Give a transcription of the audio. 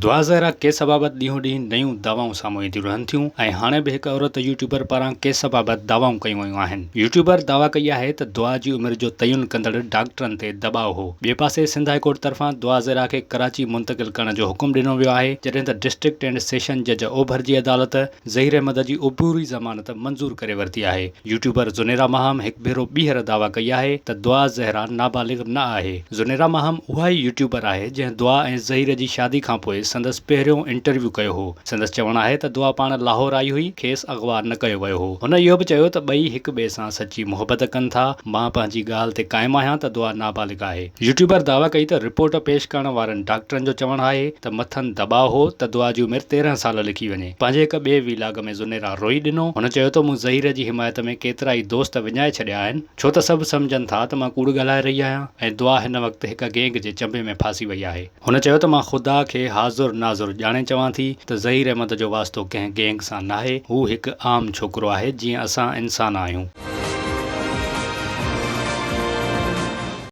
دعا زهرا ڪيس بابت ڏينهون ڏينهن نيون دعوائون سامهون اينديون رهن ٿيون ۽ هاڻي به هڪ عورت يوٽيوبر پاران ڪيس بابت دعوائون ڪيون ويون آهن. يوٽيوبر دعويٰ ڪئي آهي ته دعا جي عمر جو تعين ڪندڙ ڊاڪٽرن تي دٻاء هو. ٻئي پاسي سنڌ هاء ڪورٽ طرفان دعا زهرا کي ڪراچي منتقل ڪرڻ جو حڪم ڏنو ويو آهي جڏهن ته ڊسٽرڪٽ اينڊ سيشن جج اوڀر جي عدالت ظهير احمد جي عبوري ضمانت منظور ڪري ورتي آهي. يوٽيوبر زنيرا ماهم هڪ ڀيرو ٻيهر دعويٰ ڪئي آهي ته دعا زهرا نابالغ نه آهي. زنيرا ماهم اها ئي يوٽيوبر آهي جنهن دعا ۽ ظهير جي شادي کانپوء سندس پهريون انٽرويو ڪيو هو. سندس چوڻ آهي ته دعا پاڻ لاهور آئي هئي، کيس اغوا نه ڪيو ويو هو. هن اهو به چيو ته ٻئي هڪ ٻئي سان سچي محبت ڪن ٿا، مان پنهنجي ڳالهه تي قائم آهيان ته دعا نابالغ آهي. يوٽيوبر دعويٰ ڪئي ته رپورٽ پيش ڪرڻ وارن ڊاڪٽرن جو چوڻ آهي ته مٿن دٻاء هو ته دعا جي عمر 13 سال لکي وڃي. پنهنجي هڪ ٻئي وي لاگ ۾ زنيرا روئي ڏنو. هن چيو ته مون ظهير جي حمايت ۾ ڪيترائي دوست وڃائي ڇڏيا آهن، ڇو ته سڀ سمجهن ٿا ته مان ڪوڙ ڳالهائي رهي آهيان ۽ دعا هن وقت هڪ گينگ جي چنبي ۾ ڦاسي وئي آهي. هن چيو ته مان خدا کي حاضر ناظر ڄاڻي چوان ٿي ته ظهير احمد جو واسطو ڪنهن گينگ سان ناهي، هو هڪ عام ڇوڪرو آهي جيئن اسان انسان آهيون.